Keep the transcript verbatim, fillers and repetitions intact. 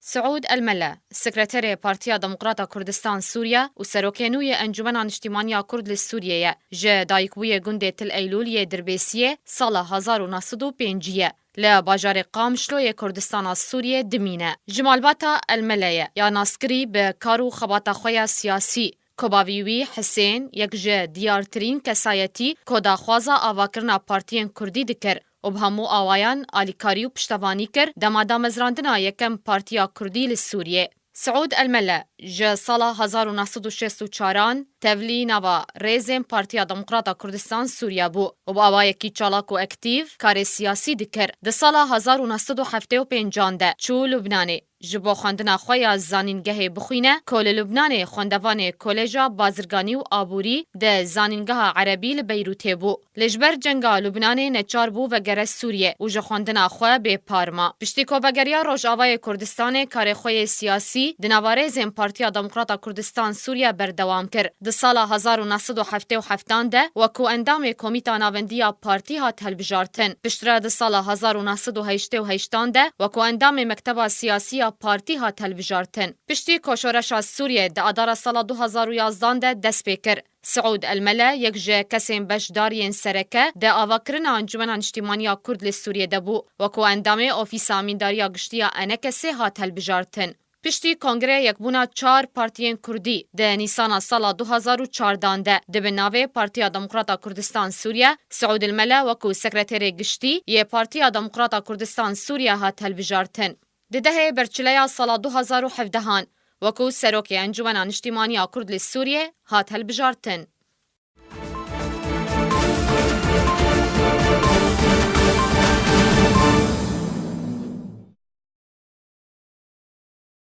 Siûd El-Mele, sekreterê Partiya Demokrata Kurdistan Sûriye û serokê nû yê Encûmena Niştîmaniya Kurd li Sûriyê ye. Ji dayikbûyê gundê Til Eylûl yê Dirbêsiyê sala hezar û neh sed û pêncî ye. Li bajarê Qamişlo yê Kurdistana Sûriyê dimîne. Ji malbata El-Mele ye, ya naskirî bi kar û xebata xwe ya siyasî. Kovavî wî Hisên, yek ji diyartirîn kesayetî ku daxwaza avakirina partiyên kurdî dikir û bi hemû awayan alîkarî û piştevanî kir, dema damezrandina yekem partiya kurdî li Sûriyê. Siûd El-Mele ji sala hezar û neh sed û şêst û çaran tevlî nava rêzên Partiya Demokrata Kurdistan Sûriye bû û bi awayekî çalak û aktîv karê siyasî dikir. Di sala hezar û neh sed û heftê û pêncan de çû Lubnanê. Ji bo xwendina xwe ya zanîngehê bixwîne, ku li Lubnanê xwendevanê Koleja Bazirganî û Aborî di Zanîngeha Erebî li Beyrûtê bû. Lê ji ber cenga Lubnanê neçar bû vegere Sûriyê û ji xwendina xwe bê par ma. Piştî ku vegeriya Rojavayê Kurdistanê karê xwe yê siyasî di nava rêzên Partiya Demokrata Kurdistan Sûriye berdewam kir. Di sala hezar û neh sed û heftê û heftan de wekû endamê Komîta Navendî ya partî hat hilbijartin. Piştre di sala hezar û neh sed û heştê û heştan de wekû endamê Mekteba Siyasî ya partî hat hilbijartin. Piştî ku şoreşa Sûriyê di adara sala du hezar û yazdan de dest pê kir, Siûd El-Mele yek ji kesên beşdar yên sereke di avakirina Encûmena Niştîmaniya Kurd li Sûriyê de bû. Wekû endamê Ofîsa Amîndariya Giştî ya Enekesê hat hilbijartin. Piştî Kongrê Yekbûna Çar Partiyên Kurdî di Nîsana sala du hezar û çardan de di bin navê Partiya Demokrata Kurdistan Sûriye, Siûd El-Mele wekû Sekreterê Giştî yê Partiya Demokrata Kurdistan Sûriye hat hilbijartin. Di dehê Berçileya sala du hezar û hevdehan wekû Serokê Encûmena Niştîmaniya Kurd li Sûriyê hat hilbijartin.